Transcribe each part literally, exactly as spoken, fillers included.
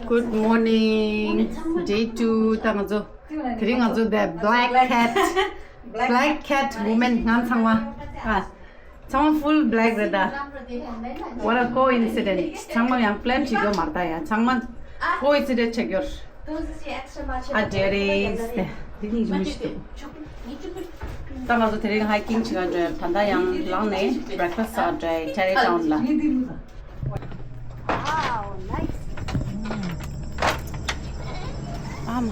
Good morning. Day two. ད་ང་ཚོ་དེ་རིང་ང་ཚོ་the black cat, black cat woman ང་ཚང་མ། ཨ། ཚང་མ་full black རེད་ད། What a coincidence. ཚང་མ་ཡང་plan བྱེད་རྒྱུ་མ་རེད་ད་ཡ། ཚང་མ་coincidence བྱེད་རྒྱུར། ཨ་དེ་རེད་དེ། འདི་གཉིས་ཀྱི་མི་ཞིག་འདུག་ད་ང་ཚོ་དེ་རིང་hiking བྱེད་ག་འགྲོ་ཡ། ད་ལྟ་ཡང་ལངས་ནས་breakfast ཟ་འགྲོ་ཡ། Cherry Town ལ། Wow, nice. ཨ་མ།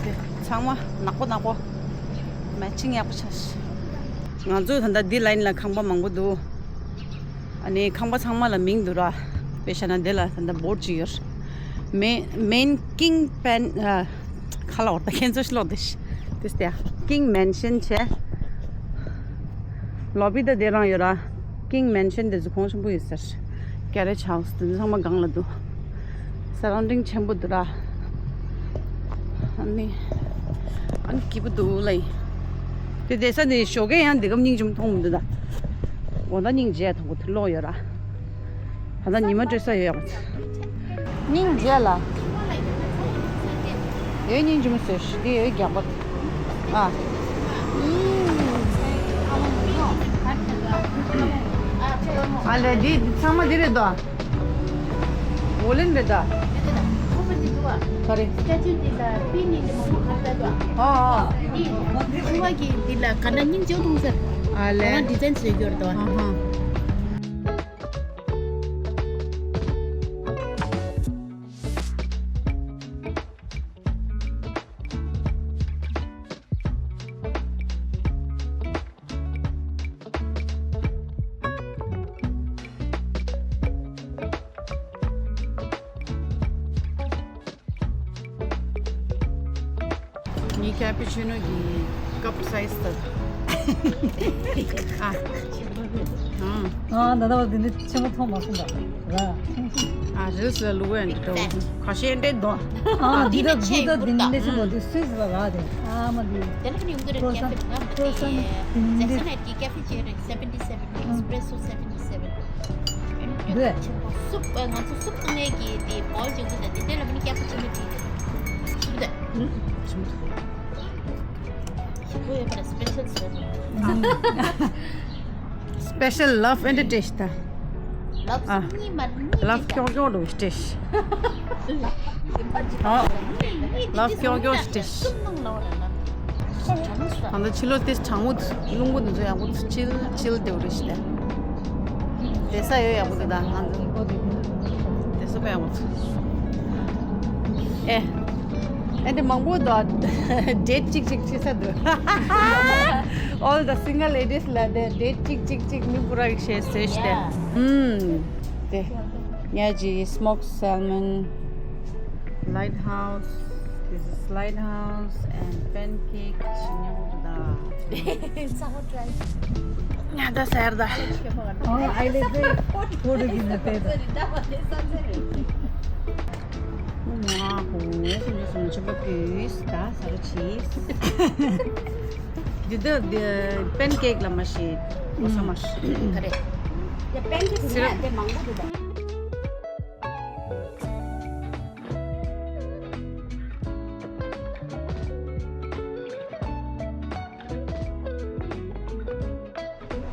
དེ་ཚང་མ་ནག་པོ་ནག་པོ། matching ཡག་པོ་ཆགས་ཤག་ང་ཚོ་ད་ལྟ་འདི་line ལ་ཁང་པ་མང་པོ་འདུག་ཨ་ནི་ཁང་པ་ཚང་མ་ལ་མིང་འདུག་ར། དཔེ་བཞག་ན་འདི་ལ་ད་ལྟ་board ཅིག་ཡོད། Main, Main King Pan ཨ། ཁ་ལ་འོར་ད་ཁྱེད་ཚོ་ཤི་ལོག་དེ་ཤི། དེ་སྟེ་King Mansion བྱས། Lobby ད་དེ་རང་ཡོད་ར། King Mansion དེ་ཚོ་གོང་ཆེན་པོ་ཡོད་ཟེར། Carriage House དེ་ཚོ་ཚང་མ་སྒང་ལ་འདུག surrounding ཆེན་པོ་འདུག་ར། ཨ་ནི། ཨ་ནི་སྐྱིད་པོ་འདུག་ལ་ཡིན། དེ་བསྡད་ས་དེ་ཞོགས་ཀས་ཡང་འདི་གམ་སྙིང་རྗེ་མོ་མཐོང་མི་འདུག་ད། འོ་ད་སྙིང་རྗེ་མཐོང་གོ་དེ་ལོག་ཡོད་ར། ད་ལྟ་ཉི་མ་སྤྲོད་ས་ཡོད་ཡག་པོ། སྙིང་རྗེ་ལ། ཡོད་སྙིང་རྗེ་མོ་བཟོས་ཤིག་འདི་ཡོད་རྒྱག་པ། ཨ། ཨ་ལས་འདི་ཚང་མ་འདི་རེད་དོ། འོ་ལེན་རེད་ད། ག་རེ། ཨ་ཨ། ཨ་ལས། ངའི་cappuccino གི་cup size དང་། ཨ། ཨ། ད་ལྟ་བར་འདི་འདྲ་ཆེན་པོ་མཐོང་མ་སོང་ད་ར། ཨ། རིས་ལ་ལུག་ཡང་འདི་འདྲ་ཁ་ཤས་འདྲ་འདུག་ཨ། འདི་ད་འདི་ད་འདི་འདྲ་ཆེན་པོ་འདི་སུད་སི་ལ་རག་དེ། ཨ་མ་འདི། Croissant, croissant འདི་འདྲ། Espresso seventy seven. འདི། སུབ་ང་ཚོ་སུབ་ཚང་མའི་གི་དེ་bowl ཅིག་འདུག་ད་དེ་དེ་ལ་མི་ནི་cappuccino དེ་སུབ་ད། ཞིམ་པོ་ཡོད་པ་ལ་special བཟོས་ནས། Special love and taste ད། Love ཨ། གཉིས་མ་གཉིས love ཀྱོག་ཀྱོག་འགྲོ་taste། ཨ། love ཀྱོག་ཀྱོག་taste། ད་ལྟ་ཕྱི་ལོགས་དེ་གྲང་མོ་རླུང་བུ་འདི་ཚོ་ཡག་པོ་ཆིལ་ཆིལ་བསྡད་རེད་ཤི་ད། བསྡད་ས་ཡོད་ཡག་པོ་འདུག་ད་ང་ཚོ། བསྡད་ས་པོ་ཡག་པོ་འདུག་ཨེ། ཨེ་འདི་མང་པོ་འདུག date གཅིག་གཅིག་ཁྲིད་ས་འདུག All the single ladies ལ་དེ་date གཅིག་གཅིག་གཅིག་མི་པུ་ར་ཡིག་ཤེས་ཟེར་ཤི་ད། ཨུམ། དེ། ཉ་ཇི་smoked salmon, lighthouse, this is lighthouse and pancake ཞིག་ཉོ་གི་འདུག་ད། ཚ་བོ་try ང་ད་ཟེར་ད། Oh, I live there. ཕོ་ཏོ་གི་ནི་དེ་ད། ང་ཧོ་ཀུ་ཉོ་སོང་ཆུ་བ་ཀུས་ད་ཟ་ར་ཆིས། འདི་ད་pancake ལ་མ་ཤེས་ཨོ་ས་མ་ཤེས། ག་རེ། ཡ་pancake ཟེར་ན་དེ་མང་པོ་འདུག་ད།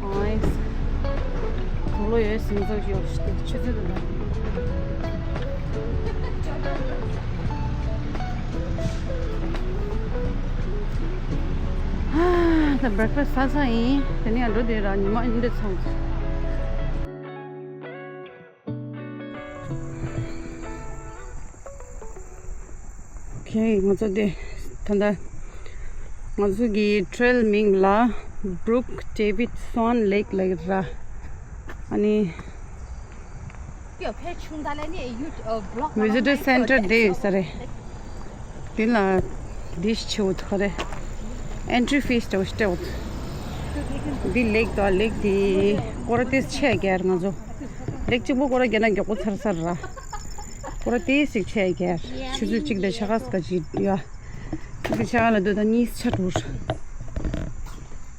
ཨོའི། དུག་ལོག་ཡོད་ཟིན་ཚོགས་ཡོད་ཤི་ཆུ་ཚོད་དུ་ལ། ད་breakfast ཟ་ས་ཡིན། དེ་ནས་ཡང་འགྲོ་དེ་ར་ཉི་མ་ཉིན་དེ་ཚང་། Okay ང་ཚོ་དེ་ད་ལྟ་ང་ཚོ་གི་trail མིང་ལ་Brook David Swan Lake ལབ་ཀྱི་ར། ཨ་ནི་visitor center དེ་ཡོད་ས་རེད། དེ་ལ་འདི་ཆེ་བོ་ཐོ་རེ། entry fees དེ་བོ་སྤྲད་འོ། འདི་lake དང་lake དེ་སྐོར་དེ་ཆེ་གེར་ང་ཚོ། ལེགས་གཅིག་པོ་སྐོར་ར་རྒྱ་ན་མགྱོགས་པོ་ཚར་ཚར་ར། སྐོར་ར་ཏིས་ཞིག་ཆེ་གེར། ཆུ་ཚོད་གཅིག་དང་ཕྱེད་ཀ་ཙམ་ཅིག་ཡོད། གཅིག་དང་ཕྱེད་ཀ་ལ་སྡོད་དང་གཉིས་ཆ་དྲུག་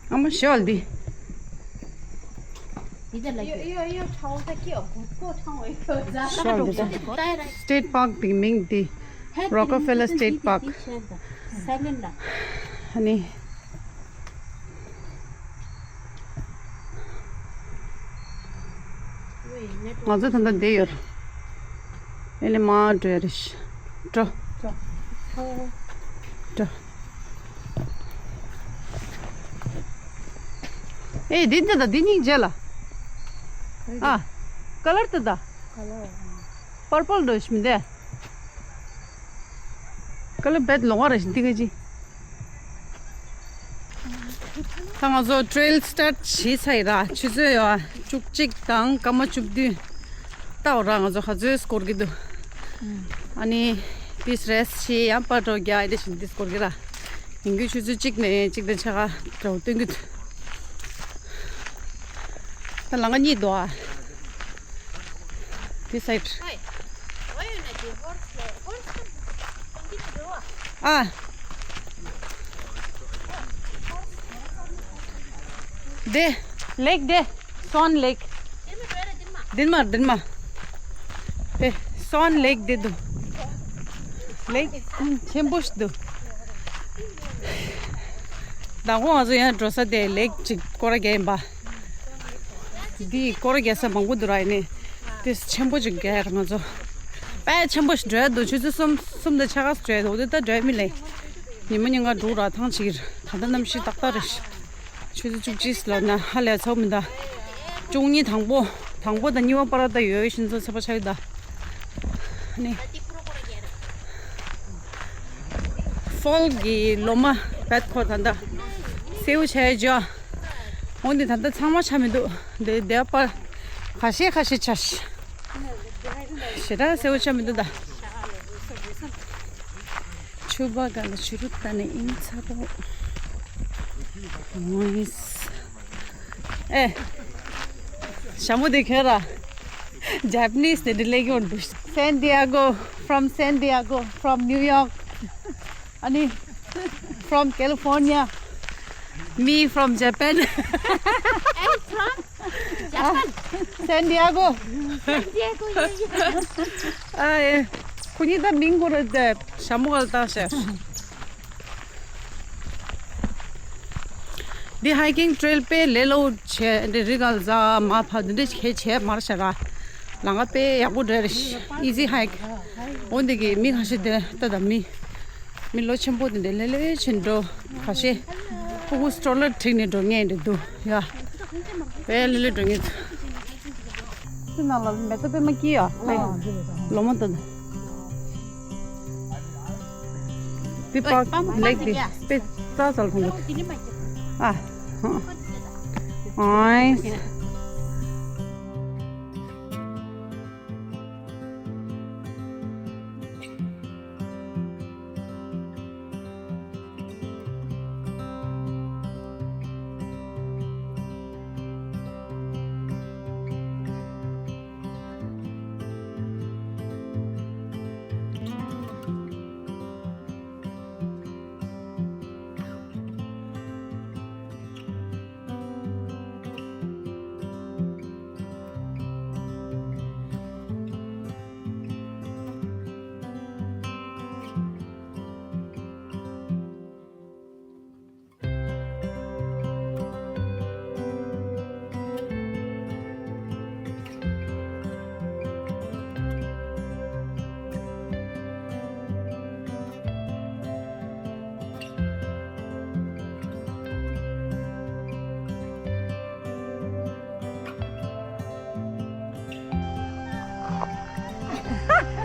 ཨ་མ་ཞོལ་འདི། དེ་ལ་ཡོ་ཡོ་ཡོ་ཁྲའོ་ད་ཀྱི་གོ་གོ་ཁྲའོ་ཨེ་ཁོ་ཛ། ཤོག་འདི་ཚོ། སི་ཊེཊ་པཱརཀ་དེ་མིང་དེ་རོ་ཀོ་ཕེ་ལར་སི་ཊེཊ་པཱརཀ། ཨ་ནི། ང་ཚོ་ད་ལྟ་འདི་ཡོད། ཨེ་ནི་མ་འགྲོ་ཡ་རེད་ཤག་འགྲོ། འགྲོ། ཨེ་འདི་འདི་དང་འདི་གཉིས་མཇལ་ལ། ཨ། ཀ་ལར་དེ་ད། ཀ་ལར། པར་པལ་འདྲ་ཞིག་མི་འདུག་ཀ་ལར་བེད་ལོང་བ་རེད་ཤག་འདི་ག་ཅི། ད་ང་ཚོ་ཊེ་རེལ་སི་ཊཱརཊ་བྱས་ཚར་ཡིན་ར། ཆུ་ཚོད་ཡ་བཅུ་གཅིག་དང་སྐར་མ་བཅུ་བདུན། ལྟ་འོ་ར། ང་ཚོ་ག་ཚོད་འགོར་གྱི་འདུག་ཨ་ནི་དེ་རེ་སི་ཊི་བྱས་ཡང་པར་འགྲོ་རྒྱག་ཨེ་འདྲ་ཞིག་འདི་འགོར་གྱི་ར། ཉིན་གུང་ཆུ་ཚོད་གཅིག་ནས་གཅིག་དང་ཕྱེད་ཀ་འདྲ་བོ་སྟོན་གྱི་འདུག་ད་ལམ་ཁ་གཉིས་འདུག་ཨ། This side. ཨ། དེ། ལེག་དེ། སོན་ལེག་དེ་མ་དེ་མ། དེ། སོན་ལེག་དེ་འདུག་ལེག་ཆེན་པོ་ཞིག་འདུག་མདང་དགོང་ང་ཚོ་ཡང་འགྲོ་ས་དེ་ལེག་ཅིག་སྐོར་ར་རྒྱག་ཡིན་པ། འདི་སྐོར་ར་རྒྱག་ས་མང་པོ་འདུག་ར། ཡིན་ནའི་དེ་ཆེན་པོ་ཅིག་རྒྱག་ཡ་ར། ང་ཚོ་དཔེ་ཆེན་པོ་ཞིག་འགྲོ་ཡ་འདུག་ཆུ་ཚོད་གསུམ་གསུམ་དང་ཕྱེད་ཀ་འགྲོ་ཡ་འདུག་འོ་དེ་ད་འགྲོ་ཡ་མི་ལེ། ཉི་མ་ཉིན་གང་འགྲོ་ར་ཐང་ཅིག་ར། ད་ལྟ་གནམ་གཤིས་ཏག་ཏག་རེད། ཆུ་ཚོད་བཅུ་གཅིག་ལ་ན་ཧ་ལས་ཚོགས་མི་འདའ། བཅུ་གཉིས་དང་པོ། དང་པོ་དང་གཉིས་པ་བར་ད་ཡོད་ཤིན་ཚོ་ཚ་པ་ཆགས་ཡོད་ད། ནི། ཕོལ་གྱི་ལོ་མ་བད་ཁོ་ད་ད། སེའུ་ཆ་ཡ་ཇོ། འོན་ཏེ་ད་ལྟ་ཚང་མ་ཆ་མི་འདུག་དེ་དེ་པར་ཁ་ཤས་ཁ་ཤས་ཆ་ཤི། ཞེ་དྲག་སེའུ་ཆ་མི་འདུག་ད། ཆུ་བ་ག་ལ་ཆུ་རུ་ད་ནི་ཨིན་ཚ་རོ། ཨེ། ཞྭ་མོ་དེ་ཁྱོད་ར། Japanese དེ་འདྲ་ལས་ཀྱི་འོང་འདུག San Diego, from San Diego, from New York. ཨ་ནི། From California. Me from Japan. And from Japan. San Diego. San Diego, yeah, yeah. ཨ་ཨེ། ཁོ་གཉིས་ད་མིང་གོ་རེད་དེ་ཞྭ་མོ་ག་ལ་བཏགས་ཤག་འདི་hiking trail དཔེ་ལས་སླ་བོ་བྱས། འདི་རི་ག་ལ་ཟ་མ་ཕ་འདི་འདྲ་གས་བྱས་མར་ཤ་ར། ལམ་ཁ་དཔེ་ཡག་པོ་འདྲ་རེད། Easy hike. འོ་འདི་གི་མི་ཁ་ཤས་དེ་ལྟ་ད་མི། མི་ལོ་ཆེན་པོ་དེ་འདྲ་ལེ་ལེ་ཕྱིན་འགྲོ་ཁ་ཤས། ཕྲུ་གུ་སི་ཊོ་ལར་ཁྲིད་ནས་འགྲོ་ངེས་འདྲ་འདུག་ཡ། དཔེ་ལེ་ལེ་འགྲོ་ངེས་འདུག་དེ་ནང་ལ་མེ་ཏོག་པད་མ་སྐྱེས་ཡ། ལོ་མ་དང་། དེ་པག་ལེགས་དེ་དཔེ་རྩ་ཚ་ལ་ཐོན་གི། ཨ། ཨོའི།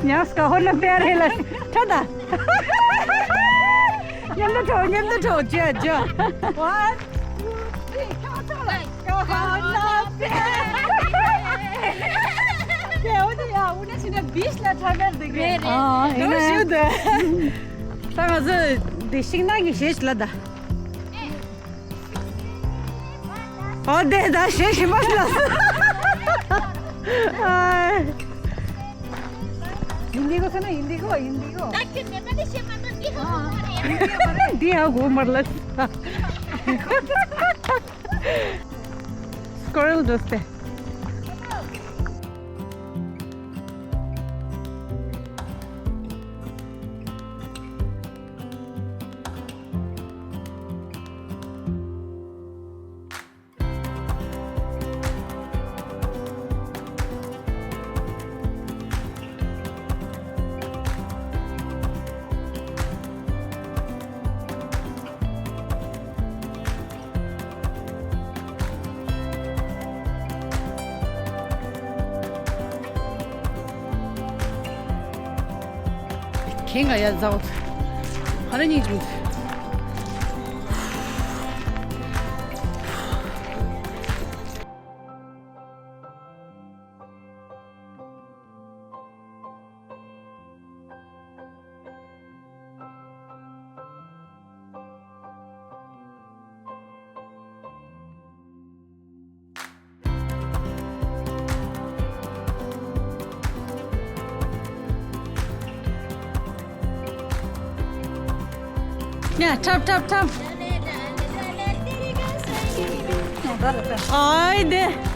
ཉག་སྐར་ཧོ་ན་པེ་རེ་ལ་ཁྲ་ད། མཉམ་དུ་ཁྲོ་མཉམ་དུ་ཁྲོ་ཇ་ཇ། One, two, three. ཁྲ་ད་ལ་སྐར་ཧོ་ན་པེ། དེ་འོ་དེ་ཡ་འུ་ན་ཕྱིན་ན་བིཆ་ལ་ཁྲ་མེར་འདུག་གི། ཨ་ཨེ་ན་ཞུ་དེ། ད་ང་ཚོ་དེ་ཤིང་ནགས་ཀྱི་ཞེས་ལ་ད། ཨོ་དེ་ད་ཞེ་ཞེ་མ་ལ། ཨ། Indigo ཟེར་ན་Indigo, Indigo. འདི་ཡང་གོ་མར་ལ། Squirrel འགྲོ་སྟེ། ཁེངས་ག་ཡ་ཛའོ། ཧ་ར་སྙིང་རྗེ་མོ། ཡ་འཁྲབ་འཁྲབ་འཁྲབ། ཨའི་དེ།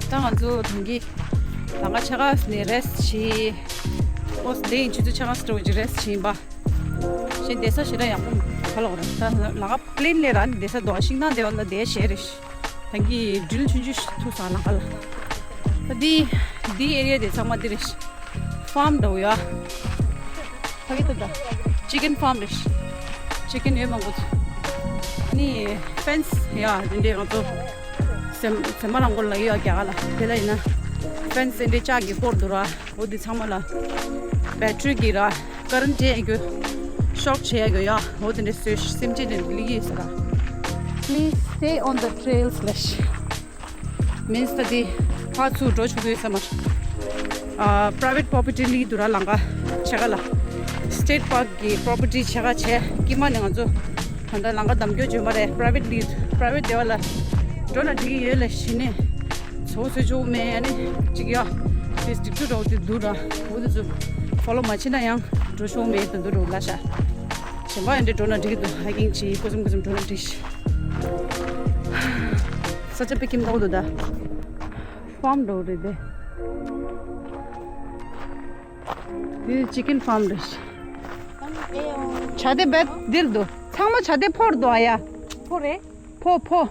ད་ང་ཚོ་དེང་གི་ལམ་ཁ་ཕྱེད་ཀ་ནས་རེ་སི་བྱས། ཨོ་སི་དེ་ཡིན་ཆུ་ཚོད་ཕྱེད་ཀ་སི་ཏྲོ་ཅིག་རེ་སི་བྱས་ཡིན་པ། ཞེས་བསྡད་ས་ཞེ་དྲག་ཡག་པོ་ག་ལོག་རེད། ད་ལམ་ཁ་པི་ལེན་ལས་ར་བསྡད་ས་འདུག་ཤིང་ནགས་དེ་བ་ལ་བསྡད་ཤེས་རེད། ད་གི་སྒྲིལ་ཆུང་ཆུང་ཞིག་ཐུག་སོང་ལམ་ཁ་ལ། ད་འདི་འདི་ཨེ་རི་ཡ་དེ་ཚང་མ་འདི་རེད། ཕཱམ་འདྲ་བོ་ཡ། ཕ་གི་ད་ད་ཅི་ཀན་ཕཱམ་རེད། ཅི་ཀན་ཡོད་མང་པོ་འདུག་ཨ་ནི་ཕེན་སི་ཡ་དེ་འདྲས་ང་ཚོ་སེམས་སེམས་མ་རང་མགོ་ལ་ཡོད་རྒྱ་གར་ལ། དེ་ལ་ཡིན་ན་ཕེན་སི་དེ་འདྲས་ལྕགས་ཀྱི་བསྐོར་འདུག་ར། འོ་དེ་ཚང་མ་ལ་བེ་ཊི་རི་གི་ར་ཀ་རེན་ཊི་ཡ་གི་ཤོག་བྱེད་ཡ་གི་ཡ། འོ་དེ་འདྲས་བཟོས་སེམས་ཅན་དེ་འདྲས་ལི་གི་ཡོད་ས་ར། Please stay on the trails ལབ་ཤག་མིན་སི་ད་དེ་ཕར་ཚུར་འགྲོ་ཆོག་གི་ཡོད་ས་མ་རེད། ཨ་པ་རའི་ཝེ་ཊི་པོ་རོ་པར་ཊི་ལི་འདུག་ར་ལམ་ཁ་ཕྱེད་ཀ་ལ། སི་ཊེ་ཊི་པཱརྐ་གི་པོ་རོ་པར་ཊི་ཕྱེད་ཀ་བྱས་དཀྱིལ་མ་ནས་ང་ཚོ་ད་ལྟ་ལམ་ཁ་འདམ་སྐྱོར་བྱོས་མ་རེད། པ་རའི་ཝེ་ཊི་ལི་པ་རའི་ཝེ་ཊི་དེ་བ་ལ་འགྲོ་ན་འགྲིག་གི་ཡོད་ལ་གཞི་ནས་ཚོ་བཟོས་ཆོག་མེད། ཨ་ནི་ཅིག་ཡ་དེ་སྒྲིག་ཆུ་འདྲ་བོ་དེ་འདུག་ར། འོ་དེ་ཚོ་ཕོ་ལོ་མ་བྱེད་ན་ཡང་འགྲོ་ཆོག་མེད་དེ་འདུག་ར་ལ་ཤ། གཞན་པ་ཡང་འདྲ་འགྲོ་ན་འགྲིག་གི་འདུག་ཧའི་ཀིང་བྱེད་ཀོ་ཙམ་ཀོ་ཙམ་འགྲོ་ན་འགྲིག་ཤག་ས་ཆ་དཔེ་ཁྱིམ་ཐོག་ཏུ་ད། ཕཱམ་འགྲོ་རེད་དེ། འདི་ཅི་ཀན་ཕཱམ་རེད། བྱ་དེ་བེད་འདིར་འདུག་ཚང་མ་བྱ་དེ་ཕོར་འདུག་ཨ་ཡ། ཕོ་རེད། ཕོ་ཕོ།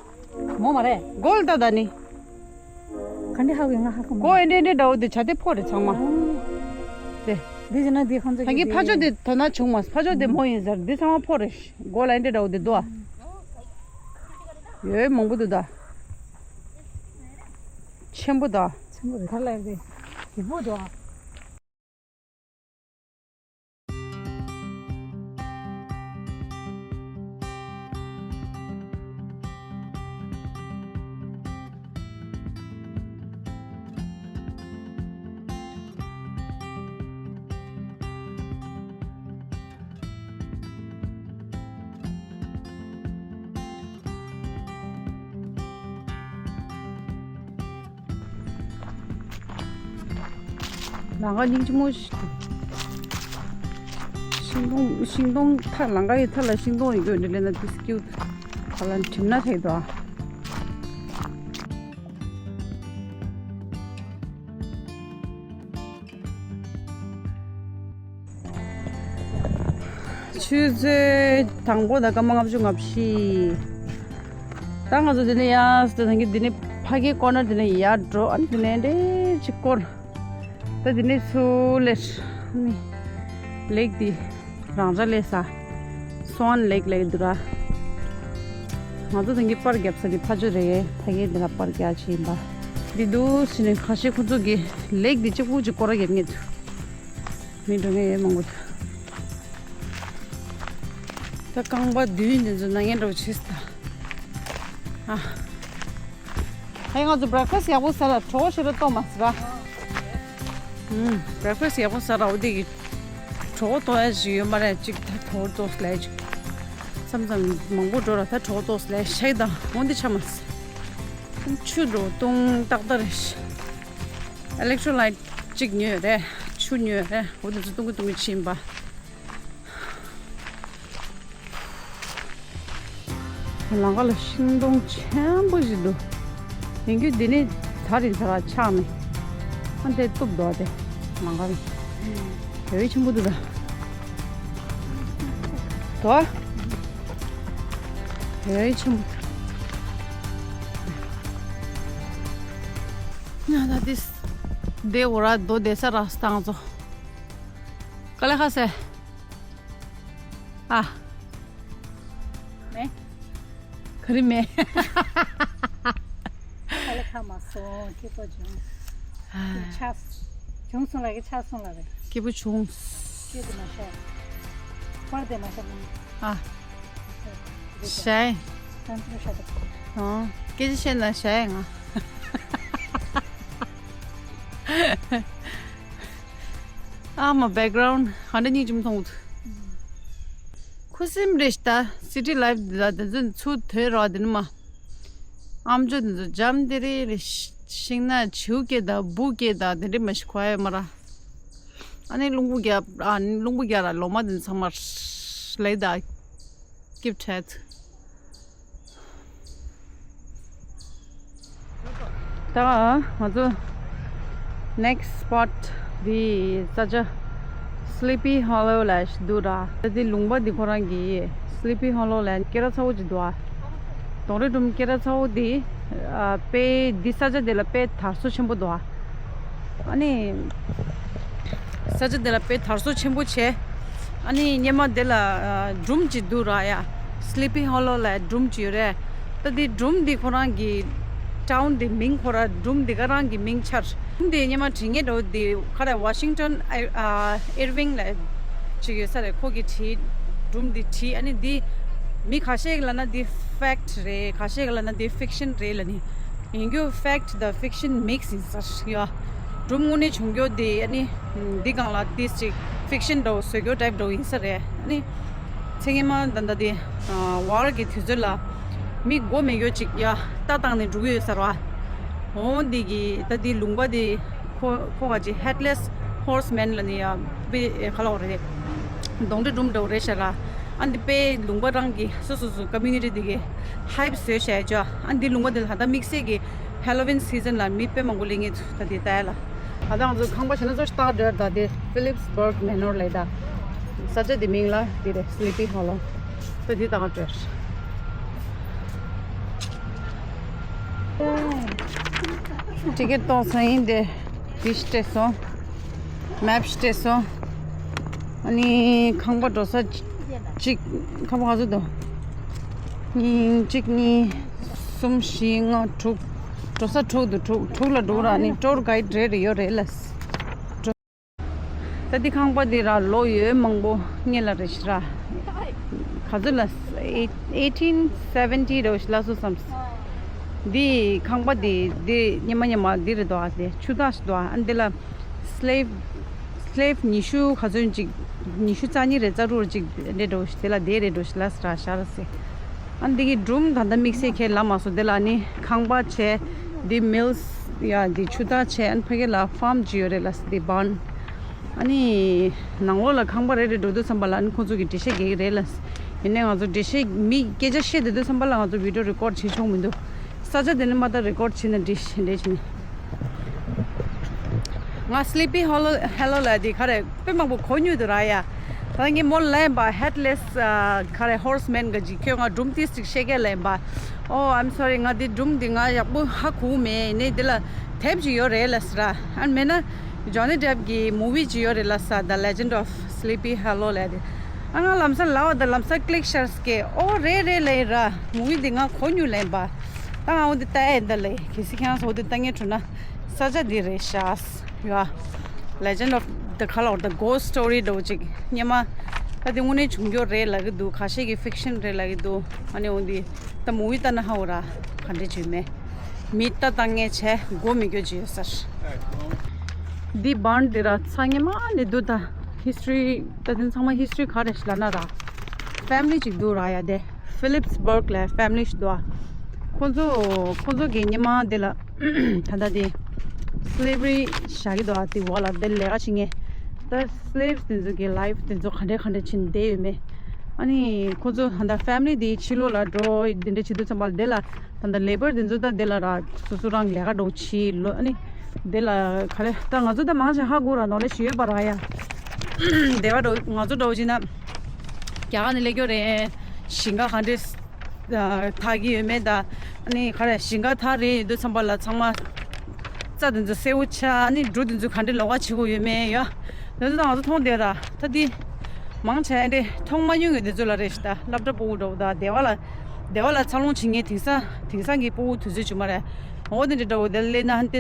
མོ་མ་རེད། གོལ་ད་ད་ནི། ག་འདྲ་ཧ་གོ་ང་ཧ་གོ་མ། གོ་ཨེ་འདྲ་འདྲ་འདྲ་བོ་དེ་བྱ་དེ་ཕོ་རེད་ཚང་མ། དེ། འདི་ཟེར་ན་འདི་ཁོང་ཚོ་ད་གི་ཕ་ཆོ་དེ་དོ་ན་བྱུང་མ་ཕ་ཆོ་དེ་མོ་ཡིན་ཟེར་འདི་ཚང་མ་ཕོ་རེད། གོ་ལ་ཨེ་འདྲ་འདྲ་བོ་དེ་འདུག་ཨ། ཡོད་མང་པོ་འདུག་ད། ཆེན་པོ་ད། ཆེན་པོ་རེད་ད་ལ་ཡོད་དེ། ཡིག་པོ་འདུག་ཨ། ལམ་ཁ་སྙིང་རྗེ་མོ་ཞིག་འདུག་ཤིང་སྡོང་ཤིང་སྡོང་ཐ་ལམ་ཁ་ཡི་ཐ་ལ་ཤིང་སྡོང་ཡོད་རྒྱུ་འདི་ལས་ན་དུས་སྐྱིད་ཐ་ལ་གྲིམ་ན་ཐེག་འདུག་ཨ། ཆུ་ཚོད་དང་པོ་དང་སྐར་མ་ལྔ་བཅུ་ང་བཞི། ད་ང་ཚོ་འདི་ནས་ཡར་སོང་ད་གི་འདི་ནས་ཕ་གིའི་ཀོ་ནར་འདི་ནས་ཡར་འགྲོ། ཨ་ནི་འདི་ནས་འདྲེ་ཅིག་སྐོར། ད་འདི་ནས་ཚུར་ལེ་ནི་ལེག་འདི་རང་འཇགས་ལས་ས་སོན་ལེག་ལེག་འདུག་ར། ང་ཚོ་ད་གི་པར་རྒྱབ་ས་འདི་ཕ་ཆོ་རེད། ཕ་གིའི་འདི་ལ་པར་རྒྱག་ཆེ་ཡིན་པ། འདི་འདུག་ཟེར་ནས་ཁ་ཤས་ཁོ་ཚོ་གི་ལེག་འདི་གཅིག་པུ་ཅིག་སྐོར་ར་རྒྱབ་ངེས་འདུག་མི་འགྲོ་མཁན་ཡོད་མང་པོ་འདུག་ད་རྐང་པ་མདུན་འདི་ཚོ་ན་ངན་འདྲ་བོ་བྱེད་སྲིད་ད། ཨ། ཨེ། ང་ཚོ་breakfast ཡག་པོ་ཟ་ལ་གྲོད་ཁོག་ཞེ་དྲག་ལྟོགས་མ་སོང་ར། ཨུམ། breakfast ཡག་པོ་ཟ་ར། འོ་དེ་གི་གྲོད་ཁོག་ལྟོགས་ཡ་ཞིག་ཡོད་མ་རེད། ཅིག་ད་གྲོད་ཁོག་ལྟོགས་ལས་ཅིག་མཚམས་མཚམས་མང་པོ་འགྲོ་ར། ད་གྲོད་ཁོག་ལྟོགས་ལས་ཤེག་དང་འོ་འདི་ཆ་མ་སོང་། ཆུ་འགྲོ་བཏུང་ཏག་ཏག་རེད། electrolyte གཅིག་ཉོས་རེད། ཆུ་ཉོས་རེད། འོ་དེ་ཚོ་བཏུང་གི་བཏུང་གི་ཕྱིན་པ། ལམ་ཁ་ལ་ཤིང་སྡོང་ཆེན་པོ་ཞིག་འདུག་ཡིན་རྒྱུ་འདི་ནི་དར་ཡིན་ས་ལ་ཆགས་མེད། ཨ་འདྲས་གཏུབ་འདུག་དེ་ལམ་ཁ་ལ། ཡོད་ཆེན་པོ་འདུག་ད། དོ། ཡོད་ཆེན་པོ་འདུག་ང་ད་དེ་དེ་འོ་ར་རྡོ་དེ་ས་ར་སྟངས་ཚོ། ཀ་ལེ་ཁ་སེ། ཨ། མེ། ག་རེ་མེ། ཁ་ལེ་ཁ་མ་སོང་སྐྱིད་པོ་བྱུང་། ཨ། ཆགས། བྱུང་སོང་ལ་གི་ཆགས་སོང་ལ་རེད། སྐྱིད་པོ་བྱུང་། སྐྱིད་དེ་མ་ཤོག་པར་དེ་མ་ཤོག་ཨ། ཞའི། ཨང་། སྐད་ཆ་བཤད་ན་ཞའི་ང་། ཨ་མ་background ཧ་འདྲ་སྙིང་རྗེ་མོ་མཐོང་གི་འདུག་ཁུ་སིམ་རེད་ཤག་ད་city life འདི་ལ་དེ་ཚོ་ཚུར་ཐོན་རོགས་དེ་ནི་མ། ཨམ་ཅོག་དེ་ཚོ་འཇམ་དེ་རེད་རེད། ཤིང་ནགས་བྱིའུ་སྐད་དང་འབུ་སྐད་དང་དེ་འདྲ་མ་ཞིག་གོ་ཡ་ཡོད་མ་ར། ཨ་ནི་རླུང་བུ་རྒྱག་ཨ་ནི་རླུང་བུ་རྒྱག་ར་ལོ་མ་དེ་ཚང་མ་ལེགས་དང་སྐྱིད་བྲལ། ད་ང་ཚོ་next spot འདི་ས་ཆ་Sleepy Hollow ལ་འདུག་ར། ད་འདི་ལུང་པ་འདི་ཁོ་རང་གི་Sleepy Hollow ལ་སྐེད་རགས་ཚ་བོ་ཅིག་འདུག་ཨ། གདོང་རིས་སྒྲོམ་སྐེད་རགས་ཚ་བོ་འདི་ཨ་དཔེ་འདི་ས་ཆ་འདི་ལ་དཔེ་དར་སོ་ཆེན་པོ་འདུག་ཨ། ཨ་ནི་ས་ཆ་འདི་ལ་དཔེ་དར་སོ་ཆེན་པོ་བྱས། ཨ་ནི་སྙེ་མ་འདི་ལ་ཨ་སྒྲོམ་གཅིག་འདུག་ར་ཡ། Sleepy Hollow ལ་སྒྲོམ་གཅིག་ཡོད་རེད། ད་འདི་སྒྲོམ་འདི་ཁོ་རང་གི་town འདི་མིང་ཁོ་ར་སྒྲོམ་འདི་ག་རང་གི་མིང་ཆགས། སྒྲོམ་འདི་སྙེ་མ་དྲི་ངན་འགྲོ་འདི་ཁ་ར་Washington ཨ་Irving ལ་གཅིག་ཡོད་ས་རེད། ཁོ་གི་བྲིས་སྒྲོམ་འདི་བྲིས། ཨ་ནི་འདི་མི་ཁ་ཤས་ལ་ན་འདི་fact རེད། ཁ་ཤས་ལ་ན་འདི་fiction རེད་ལ་ནི། ཡིན་རྒྱུ་fact དང་fiction mix ཡིན་ས་ཡ། སྒྲུང་དངོས་གནས་བྱུང་རྒྱུ་དེ་ཨ་ནི་འདི་སྒང་ལ་ཏིས་ཅིག་fiction འདྲ་བོ་བཟོ་རྒྱུ་type འདྲ་བོ་ཡིན་ས་རེད། ཨ་ནི་ཚེ་སྔོན་མ་ད་ལྟ་དེ་war གི་དུས་ཚོད་ལ་མི་མགོ་མེད་རྒྱུ་ཅིག་ཡ་རྟ་བཏང་ནས་འགྲོ་གི་ཡོད་ས་རེད་བ། འོ་འདི་གི་ད་འདི་ལུང་པ་དེ་ཁོ་ཁོ་ག་ཅིག headless horseman ལ་ནི་ཡ་དཔེ་ཁ་ལོག་རེད། གདོང་འདྲེ་སྒྲུང་འདྲ་བོ་རེད་ཤག་ར། ཨ་འདི་དཔེ་ལུང་པ་རང་གི་སོ་སོ་སོ་community དེ་གི་hype བཟོས་བྱས་ཅོ། ཨ་འདི་ལུང་པ་དེ་ལ་ད་ལྟ་དམིགས་བསལ་གི་Halloween season ལ་མི་དཔེ་མང་པོ་སླེབས་ངེས་ཚུལ་ད་དེ་ལྟ་ཡ་ལ། ད་ལྟ་ང་ཚོ་ཁང་པ་ཞེ་ན་ཚོ་ཞིག་བཏགས་འདྲ་ད་དེ་Phillipsburg Manor ལས་ད། ས་ཆ་དེ་མིང་ལ་དེ་རེད། Sleepy Hollow ད་དེ་ད་ང་སྤྲོད། ཊི་ཀེ་ཊི་གཏོང་ས་ཡིན་དེ། དེ་སྤྲད་སོང་། མེབ་སྤྲད་སོང་། ཨ་ནི་ཁང་པ་འགྲོ་ས་གཅིག་ཁང་པ་ག་ཚོད་འདུག་གཉིས་གཅིག་གཉིས། གསུམ་བཞི་ལྔ་དྲུག་འགྲོ་ས་དྲུག་འདུག་དྲུག་དྲུག་ལ་འགྲོ་ར་ནི་tour guide རེ་རེ་ཡོད་རེད་ལ། ད་འདི་ཁང་པ་འདི་ར་ལོ་ཡོད་མང་པོ་སྔོན་ལ་རེད་ཤག་ར། ག་ཚོད་ལ་eighteen seventy རེད་ཤག་ལ་སོ་བསམ། འདི་ཁང་པ་འདི་འདི་སྔོན་མ་སྔོན་མ་འདི་རེད་དོ། ཨ་འདི་ཆུ་ཐག་ཞིག་འདུག་ཨ་འདི་ལ་slave slave ཉི་ཤུ་ག་ཚོད་ཅིག་ཉི་ཤུ་རྩ་གཉིས་རེད་རྩ་དྲུག་རེད་ཅིག་རེད་འགྲོ་ཞིག་དེ་ལ་དེ་རེད་འགྲོ་ཞིག་ལ་ས་ར་ཤར་སེ། ཨ་འདི་གི་སྒྲུང་ད་ལྟ་དམིགས་བསལ་ཁས་ལ་མ་སོང་དེ་ལ་ནི་ཁང་པ་བྱས་འདི་mills ཡ་འདི་ཆུ་ཐག་བྱས་ཨ་ཕ་གི་ལ་farm ཅིག་ཡོད་རེད་ལ་འདི་barn ཨ་ནི་ནང་ལོགས་ལ་ཁང་པ་རེ་རེ་འགྲོ་དུས་ཙམ་པ་ལ་ཨ་ནི་ཁོང་ཚོ་གི་འགྲེལ་བཤད་རྒྱག་གི་རེད་ལ། ཡིན་ནའི་ང་ཚོ་འགྲེལ་བཤད་མི་སྐད་ཆ་བཤད་བསྡད་དུས་ཙམ་པ་ལ་ང་ཚོ་video record བྱེད་ཆོག་མི་འདུག་ས་ཆ་དེ་ནི་མ་ད་record བྱེད་ན་འགྲིག་འགྲིག་བྱེད་ནི། ང་Sleepy Hollow Hollow ལ་དེ་ག་རེ་དཔེ་མང་པོ་གོ་མྱོང་འདུག་ར་ཡ། ད་ངས་མོ་ལན་པ་headless ཨ་ག་རེ་horseman ག་ཅིག་ཁྱོད་ང་སྒྲུང་ཏིས་ཅིག་བཤད་གས་ལན་པ། Oh, I'm sorry. ང་དེ་སྒྲུང་དེ་ང་ཡག་པོ་ཧ་གོ་མེད། ཡིན་ནའི་དེ་ལ་དེབ་ཅིག་ཡོད་རེད་ལ་ཟེར་ར། ཨ་མེད་ན་Johnny Depp གི་movie ཅིག་ཡོད་རེད་ལ་ཟེར། The Legend of Sleepy Hollow ལ་དེ། ཨ་ང་ལམ་སང་ལབ་པ་དང་ལམ་སང་click ཤར་སྐད། ཨོ་རེད་རེད་ལབ་ཡིན་ར། movie དེ་ང་གོ་མྱོང་ལན་པ། ད་ང་འོ་དེ་ལྟ་ཡ་ཡིན་ད་ལེ། གལ་སྲིད་ཁྱེད་རང་ཚོ་འོ་དེ་ལྟ་ངེས་བྱུང་ན་ས་ཆ་འདི་རེད་ཤག་ཡ། Legend of the Color, the ghost story འདྲ་བོ་ཅིག་སྔོན་མ་ད་དེ་དངོས་གནས་བྱུང་རྒྱུ་རེད་ལབ་ཀྱི་འདུག་ཁ་ཤས་ཀྱིས་fiction རེད་ལབ་ཀྱི་འདུག་ཨ་ནི་འོ་འདི་ད་movie ལྟ་ན་ཧ་གོ་ར། ག་འདྲས་བྱུང་མེད། མི་ལྟ་སྟངས་ངས་བྱས་མགོ་མི་འགྱོད་ཅིག་ཡོད་ས་རེད། འདི་བཱན་འདི་ར་ཚ་ངེ་མ་ནི་འདུག་ད། ཧི་སི་ཊོ་རི་ད་དེ་ཚང་མ་ཧི་སི་ཊོ་རི་ག་རེ་ལབ་ན་ར། ཕེ་མི་ལི་ཅིག་འདུག་ར་ཡ་དེ། ཕི་ལིབ་སི་བར་ལ་ཕེ་མི་ལི་ཞིག་འདུག་ཨ། ཁོ་ཚོ་ཁོ་ཚོ་གི་ཉི་མ་དེ་ལ་ད་ལྟ་དེ་སི་ལེ་བ་རི་བཞག་གི་འདུག་ཨ། དེ་འོག་ལ་དེ་ལས་ཀ་བྱེད་མཁན་ད་སི་ལེ་བ་སི་དེ་ཚོ་གི་ལའིབ་དེ་ཚོ་ག་འདྲས་ག་འདྲས་བྱེད་བསྡད་ཡོད་མེད། ཨ་ནི་ཁོ་ཚོ་ད་ལྟ་ཕེ་མི་ལི་དེ་ཕྱི་ལོགས་ལ་འགྲོ་དེ་འདྲས་བྱེད་དུས་ཙམ་པ་ལ་དེ་ལ་ད་ལྟ་ལེ་བར་དེ་ཚོ་ད་དེ་ལ་ར་སོ་སོ་རང་ལས་ཀ་འགྲོ་བྱེད་ལོ། ཨ་ནི་དེ་ལ་ག་རེ་ད་ང་ཚོ་ད་མང་ཆེ་ཧ་གོ་ར་ནོ་ལེ་ཞུ་ཡོད་པ་ར་ཡ། དེ་བ་འགྲོ་ང་ཚོ་འགྲོ་བྱེད་ན་རྒྱ་གར་ནས་སླེབས་ཀྱོ་རེད། ཞིང་ཁ་ག་འདྲས་ཐག་གི་ཡོད་མེད་ད། ཨ་ནི་ག་རེ་ཞིང་ཁ་ཐག་རེད་ཡོད་དུས་ཙམ་པ་ལ་ཚང་མ་རྩྭ་དེ་ཚོ་སེར་པོ་ཆགས། ཨ་ནི་འབྲུ་དེ་ཚོ་ག་འདྲས་ལོགས་ཀ་བྱེད་དགོས་ཡོད་མེད་ཡ། དེ་ཚོ་ད་ང་ཚོ་མཐོང་བསྡད་ར། ད་འདི་མང་ཆེ་འདྲས་མཐོང་མ་མྱོང་གི་དེ་ཚོ་ལ་རེད་ཤི། ད་སློབ་གྲྭ་ཕྲུ་གུ་འདྲ་བོ་ད་སྡེ་བ་ལ་སྡེ་བ་ལ་འཚར་ལོངས་བྱེད་མཁན་དེང་སང་དེང་སང་གི་ཕྲུ་གུ་དུས་ཚོད་བྱུང་མ་རེད། འོ་དེ་འདྲས་འདྲ་བོ་དེ་སླེབས་ན་ཧན་ཏེ་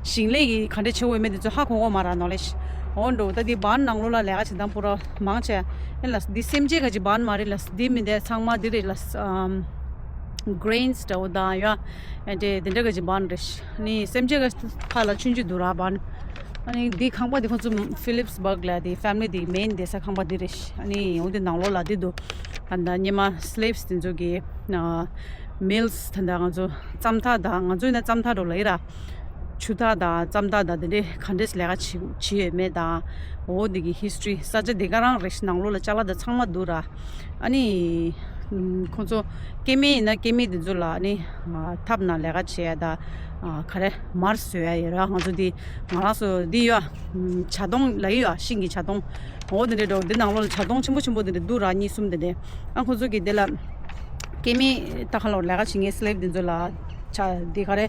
ཞིང་ལས་ཀྱི་ག་འདྲས་བྱེད་དགོས་མེད་དེ་ཚོ་ཧ་གོ་གོ་མ་ར་ནོ་ལེ་ཤི། འོ་འགྲོ་ད་འདི་བཱན་ནང་ལོགས་ལ་ལས་ཀ་བྱེད་སྟངས་པུ་ར་མང་ཆེ་ཨེ་ལ་འདི་སེམས་ཅན་ག་ཅིག་བཱན་མ་རེད་ལ། འདི་མི་འདི་ཚང་མ་འདི་རེད་ལ། གྷི་རེན་སི་འདྲ་བོ་དང་ཡ་ཨེ་འདྲས་དེ་འདྲ་ག་ཅིག་བཱན་རེད་ཤི། ནི་སེམས་ཅན་ག་ཕ་ལ་ཆུང་ཆུང་འདུག་ར་བཱན། ཨ་ནི་འདི་ཁང་པ་འདི་ཁོང་ཚོ་ཕི་ལིབ་སི་བར་ལ་འདི་ཕེ་མི་ལི་འདི་མེན་བསྡད་ས་ཁང་པ་འདི་རེད་ཤི། ཨ་ནི་འོ་འདི་ནང་ལོགས་ལ་འདི་འདུག་ད་ལྟ་སྔོན་མ་སི་ལེ་བ་སི་དེ་ཚོ་གི་མིལ་སི་ད་ལྟ་ང་ཚོ་རྩམ་ཐག་དང་ང་ཚོ་ཡིན་ན་རྩམ་ཐག་འགྲོ་ལ་ཡིན་ར། ཆུ་ཐག་དང་རྩམ་ཐག་དང་དེ་འདྲས་ག་འདྲས་ལས་ཀ་བྱེད་བྱེད་ཡོད་མེད་དང་། འོ་འདི་གི་ཧི་སི་ཊོ་རི་ས་ཆ་འདི་ག་རང་རེད་ཤི། ནང་ལོགས་ལ་ཅ་ལག་དང་ཚང་མ་འདུག་ར། ཨ་ནི་ཁོང་ཚོ་སྐྱེ་དམན་ཡིན་ན་སྐྱེ་དམན་དེ་ཚོ་ལ་ཨ་ནི་ཐབ་ནང་ལས་ཀ་བྱེད་ཡ་ད་ག་རེ་མར་བཟོ་ཡ་ཡོད་ར། ང་ཚོ་འདི་ང་རང་ཚོ་འདི་ཡོད་བྱ་དོང་ལ་ཡོད་ཤིང་གི་བྱ་དོང་། འོ་དེ་འདྲས་འགྲོ་འདི་ནང་ལོགས་ལ་བྱ་དོང་ཆེན་པོ་ཆེན་པོ་དེ་འདྲས་འདུག་ར། གཉིས་གསུམ་དེ་འདྲས། ཨ་ཁོ་ཚོ་གིས་དེ་ལ་སྐྱེ་དམན་ད་ཁ་ལོར་ལས་ཀ་བྱེད་མཁན་སི་ལེ་བ་དེ་ཚོ་ལ་ཆ་འདི་ག་རེ་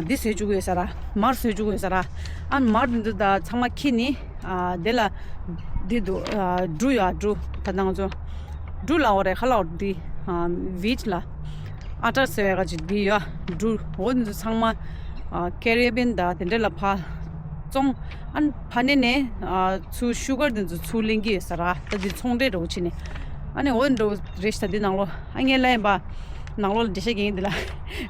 འདི་བཟོས་བཅུག་ཡོད་ས་ར། མར་བཟོས་བཅུག་ཡོད་ས་ར། ཨ་མར་འདི་ཚོ་ད་ཚང་མ་ཁྱེར་ནི་དེ་ལ་འདི་འདུག་འབྲུ་ཡ་འབྲུ་ད་ནང་ཚོ་འབྲུ་ལ་འོ་རེ་ཁ་ལོར་འདི་ཝིཊ་ལ་ཨ་ཊར་ཟེར་བའི་ག་ཅིག་འདི་ཡ་འབྲུ་འོ་འདི་ཚོ་ཚང་མ་ཀེ་རི་བྷི་ཡན་ད་དེ་འདྲས་ལ་ཕ་བཙོང་། ཨ་ནི་ཕ་ནས་ནས་ཨ་ཚུར་ཤུ་གར་དེ་ཚོ་ཚུར་ལེན་གྱི་ཡོད་ས་ར། ད་འདི་ཚོང་འབྲེལ་འདྲ་བོ་བྱས་ནས་ཨ་ནི་འོ་འདྲ་བོ་རེད་ཤི། ད་འདི་ནང་ལོགས་ཨ་ངས་ལབ་ཡིན་པ་ནང་ལོགས་ལ་འགྲེལ་བཤད་རྒྱག་ཡིན་འདི་ལ།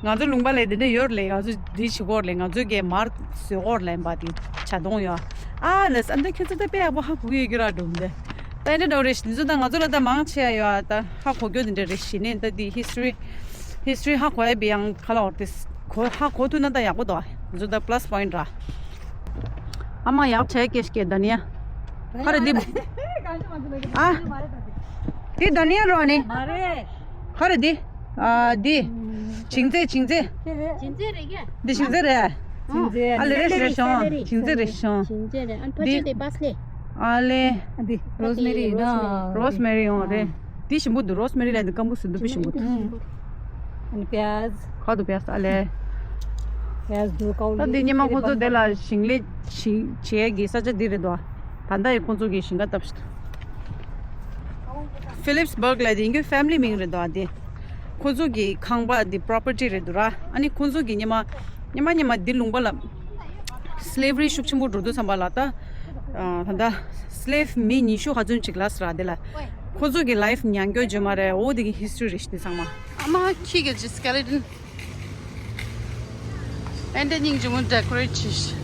ང་ཚོ་ལུང་པ་ལ་འདི་འདྲ་ཡོད་རེད་ལབ། ང་ཚོ་འདི་བྱེད་ཀྱི་ཡོད་རེད་ལབ། ང་ཚོ་གིས་མར་བཟོས་ཀྱི་ཡོད་རེད་ལབ་ཡིན་པ། འདི་བྱ་དོང་ཡོད་ཨ་ལ་ས་འདི་ཁྱོད་ཚོ་ད་དཔེ་ཡག་པོ་ཧ་གོ་གི་ཡོད་ཀྱི་ར་འགྲོ་འདི། ད་འདི་འདྲ་བོ་རེད་ཤི། འདི་ཚོ་ད་ང་ཚོ་ལ་ད་མང་ཆེ་ཡ་ཡོད་ཨ། ད་ཧ་གོ་རྒྱུ་འདི་འདྲ་རེད་ཤི་ནས་ད་འདི་ཧི་སི་ཊོ་རི་ཧི་སི་ཊོ་རི་ཧ་གོ་ཡ་བི་ཡང་ཁ་ལོར་དེ་གོ་ཧ་གོ་ཐུབ་ན་ད་ཡག་པོ་འདུག་ཨ། འདི་ཚོ་ད་པ་ལ་སི་པོ་ཡིན་ཊི་ར། ཨ་མ་ཡག་བྱས་སྐད་སྐད་ད་ནི་ཡ། ཧ་རེ་འདི། ཨ། འདི་ད་ནི་ཡ་རོ་ནི། མ་རེད། ཧ་རེ་འདི། ཨ་འདི། བྱིང་རྩེ་བྱིང་རྩེ། བྱིང་རྩེ་རེད་ཀྱ། འདི་བྱིང་རྩེ་རེད། བྱིང་རྩེ་ཨ་ལེ་རེད་རེད་བྱུང་། བྱིང་རྩེ་རེད་བྱུང་། བྱིང་རྩེ་རེད། ཨ་ཕ་ཆེ་དེ་པ་སི་ལེ། ཨ་ལེ། འདི་རོ་སི་མེ་རི་ཡིན་ན། རོ་སི་མེ་རི་ཡོང་རེད། འདི་ཞིམ་པོ་འདུག་རོ་སི་མེ་རི་ལ་འདི་སྐམ་པོ་ཟེར་འདུག་དཔེ་ཞིམ་པོ་འདུག་ཨ་ནི་པི་ཡ་ཛ། ཁ་དུ་པི་ཡ་ཛ་ཨ་ལེ། པི་ཡ་ཛ་འདུག་ཀའོ་ད་འདི་ཉི་མ་ཁོ་ཚོ་དེ་ལ་ཞིང་ལས་བྱེད་བྱེད་ཀྱི་ས་ཆ་འདི་རེད་དོ། ད་ལྟ་ཡི་ཁོ་ཚོ་གི་ཞིང་ཁ་བཏབ་ཤི། ཕི་ལིབ་སི་བར་ལ་འདི་ཡིན་གྱི་ཕེ་མི་ལི་མིང་རེད་དོ་འདི། ཁོ་ཚོ་གི་ཁང་པ་འདི་པོ་རོ་པར་ཊི་རེད་འདུག་ར། ཨ་ནི་ཁོ་ཚོ་གི་ཉི་མ་ཉི་མ་ཉི་མ་འདི་ལུང་པ་ལ་སི་ལེ་བ་རི་ཤུགས་ཆེན་པོ་འགྲོ་དུས་ཙམ་པ་ལ་ད་ད་ལྟ་སི་ལེ་བ་མི་ཉི་ཤུ་ག་ཚོད་ཅིག་ལ་ཟེར་ར། དེ་ལ་ཁོ་ཚོ་གི་ལའིབ་མྱང་རྒྱུ་བརྗོད་མ་རེད། འོ་དེ་གི་ཧི་སི་ཊོ་རི་རེད་ཤི་དེ་ཚང་མ། ཨ་མ་ཁྱི་གི་ཅི་སི་ཀེ་ལེ་ཊོན། ཨེ་འདྲ་སྙིང་རྗེ་མོ་ཌེ་ཀོ་རེཊ་བྱས་ཤི།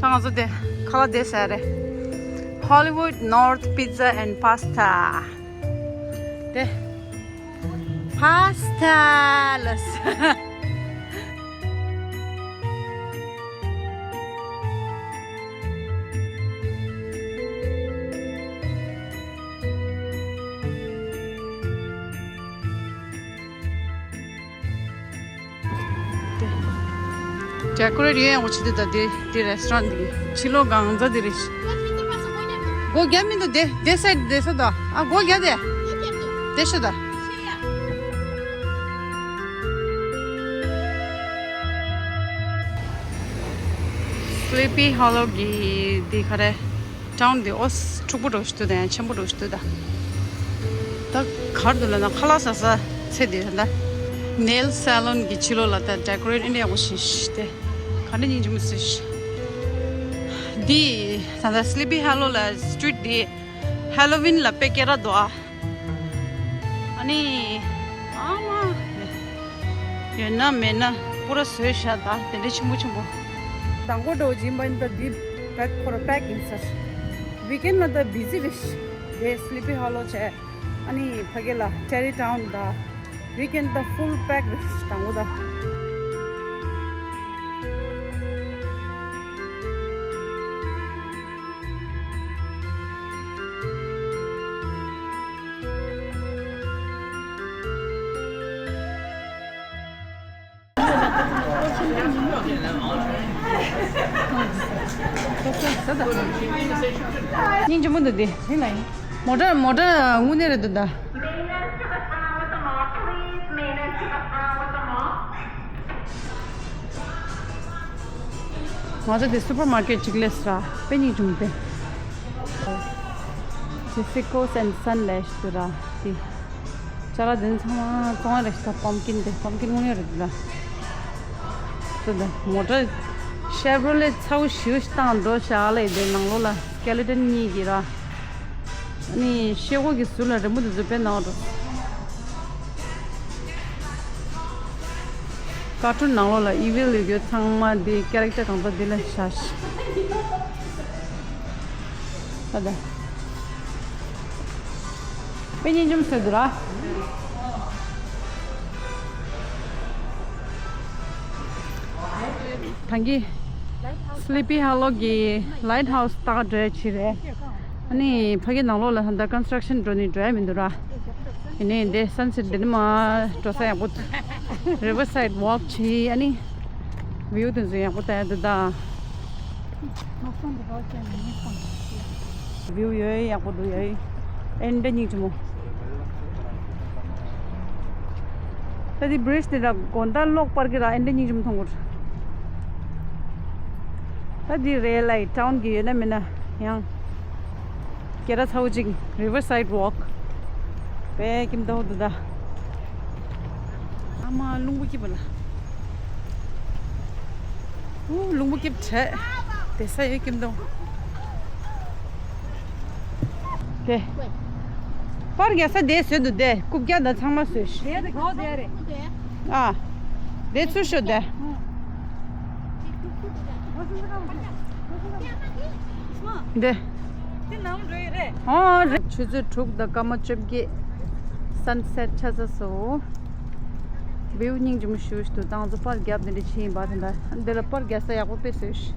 ད་ང་ཚོ་དེ་ཁ་ལག་དེ་ཟ་རེད། Hollywood North Pizza and Pasta. དེ་པ་སི་ཏ་ལ་ཟ། ཌེ་ཀོ་རེཊ་ཡོད་ཡང་འོ་ཆི་དེ་ད་དེ་དེ་རེ་སི་ཊོ་རན་ཊི་དེ་ཕྱི་ལོགས་གང་ཚ་དེ་རེད། སྒོ་རྒྱབ་མི་འདུག་དེ་དེ་སའིཌ་དེ་ས་ད་ཨ་སྒོ་རྒྱབ་དེ་དེ་ཤོད་ད། སི་ལི་པི་ཧོ་ལོ་གི་དེ་ག་རེ། ཊའུན་འདི་ཨོ་སི་འཁྲུག་པོ་འགྲོ་ཞིག་འདུག་དང་ཆེན་པོ་འགྲོ་ཞིག་འདུག་ད། ད་གར་འདུག་ལ་ན་ཁ་ལག་ཟ་ས་ ཚེ་འདི་ད་ལྟ་ནེལ་སེ་ལོན་གྱི་ཕྱི་ལོགས་ལ་ད་ཌེ་ཀོ་རེཊ་ཨེ་འདྲ་ཡག་པོ་བྱས་ཤག་དེ་ག་འདྲ་སྙིང་རྗེ་མོ་ཟེར་ཤག་འདི་ད་ལྟ་སི་ལི་པི་ཧ་ལོ་ལ་སི་ཊི་རིཊ་འདི་ཧེ་ལོ་ཝིན་ལ་དཔེ་སྐད་གྲགས་འདུག་ཨ། ཨ་ནི་ཨ་མ་ཡོད་ན་མེད་ན་པུ་ར་བཟོས་ཤག་ད་དེ་འདྲའི་ཆེན་པོ་ཆེན་པོ། དང་པོ་འགྲོ་བཞིན་པ་ཡིན་ད་འདི་ད་ཁོ་ར་པེག་ཡིན་ས། ཝིག་ཨེན་ལ་ད་བི་ཟི་རེད་ཤག་དེ་སི་ལི་པི་ཧ་ལོ་བྱས། ཨ་ནི་ཕ་གི་ལ་ཅེ་རི་ཊའུན་དང་ཝིག་ཨེན་དང་ཧྥུལ་པེག་རེད་དང་པོ་དང་། སྙིང་རྗེ་མོ་འདུག་དེ། མོ་ཊ་མོ་ཊ་དངོས་གནས་རེད་འདུག་ད། ང་ཚོ་དེ་སུ་པར་མར་ཀེཊ་ཅིག་སླེབས་ར། དཔེ་སྙིང་རྗེ་མོ་དེ། དེ་སི་ཀོ་སན་སན་ལེ་ཤི་འདུག་ར་དེ། ཅ་ལག་དེ་ཚང་མ་བཙོང་ཡ་རེད་ཤག་ད་པམ་ཀིན་དེ་པམ་ཀིན་དངོས་གནས་རེད་འདུག་ད། ད་ད་མོ་ཊ་ཤེ་བྷོ་ལེ་ཚ་བོ་ཞེ་པོ་ཞིག་བཏང་འགྲོ་ཤག་ལེ། དེ་ནང་ལོགས་ལ་སྐེ་ལི་ཊོན་གཉིས་ཀྱི་ར། ཨ་ནི་ཤེལ་སྒོ་གི་ཟུར་ལ་རི་མོ་དེ་ཚོ་དཔེ་ནག་འགྲོ། ཀར་ཊུན་ནང་ལོགས་ལ་ཨི་ཝིལ་ཡོད་རྒྱུ་ཚང་མ་འདི་ཀེ་རེག་ཊར་གང་ཚ་འདི་ལ་བཞག་ཤག་ད་ལྟ། དཔེ་སྙིང་རྗེ་མོ་ཟེར་འདུག་ར། ད་གིན་སི་ལི་པི་ཧ་ལོ་གི་ལའིཊ་ཧའུ་སི་ལྟ་ག་འགྲོ་ཡ་ཅིག་རེད། ཨ་ནི་ཕ་གི་ནང་ལོགས་ལ་ད་ལྟ་ཀོན་སི་ཊྲག་ཤན་འགྲོ་ནི་འགྲོ་ཡ་མི་འདུག་ར། ཡིན་ནའི་འདི་སན་སེཊ་འདི་ནི་མ་འགྲོ་ས་ཡག་པོ། རི་ཝར་སའིཌ་ཝོག་བྱེད། ཨ་ནི་བིའུ་དེ་ཚོ་ཡག་པོ་ལྟ་ཡ་འདུག་ད། བིའུ་ཡོད་ཡག་པོ་འདུག་ཡ། ཨེ་འདྲ་སྙིང་རྗེ་མོ། ད་འདི་བི་རིཇ་དེ་འདྲ་དགོང་དག་གློག་སྤར་གི་ར། ཨེ་འདྲ་སྙིང་རྗེ་མོ་མཐོང་གི་རེད། ད་འདི་རེད་ལ་ཡི་ཊའུན་གི་ཡོད་ན་མེད་ན་ཡང་། སྐད་གྲགས་ཚ་བོ་གཅིག་རི་ཝར་སའིཌ་ཝོག་དཔེ་སྐྱིད་མདོག་འདུག་ད། ཨ་མ་རླུང་བུ་སྐྱིད་པོ་ལ། ཨུ་རླུང་བུ་སྐྱིད་བྲལ། དེ་ས་ཡོད་སྐྱིད་མདོག་དེ། པར་རྒྱག་ས་དེ་བཟོས་འདུག་དེ་རྐུབ་བཀྱག་དང་ཚང་མ་བཟོས་ཤག་དེ་དེ་གོ་དེ་རེད། ཨ། དེ་ཚུར་ཤོག་དེ། འདི། འདི་ནང་རེད་རེད། ཨོ་རེད། ཆུ་ཚོད་དྲུག་དང་སྐར་མ་བཅོ་བརྒྱད། སན་སེཊ་ཆགས་ཚར་སོང་། བིའུ་སྙིང་རྗེ་མོ་ཞེ་པོ་ཞིག་འདུག་ད་ང་ཚོ་པར་བརྒྱབ་དེ་འདྲ་བྱས་ཡིན་པ་ད་ལྟ་འདི་ལ་པར་རྒྱག་ས་ཡག་པོ་དཔེ་བཟོས་ཤག་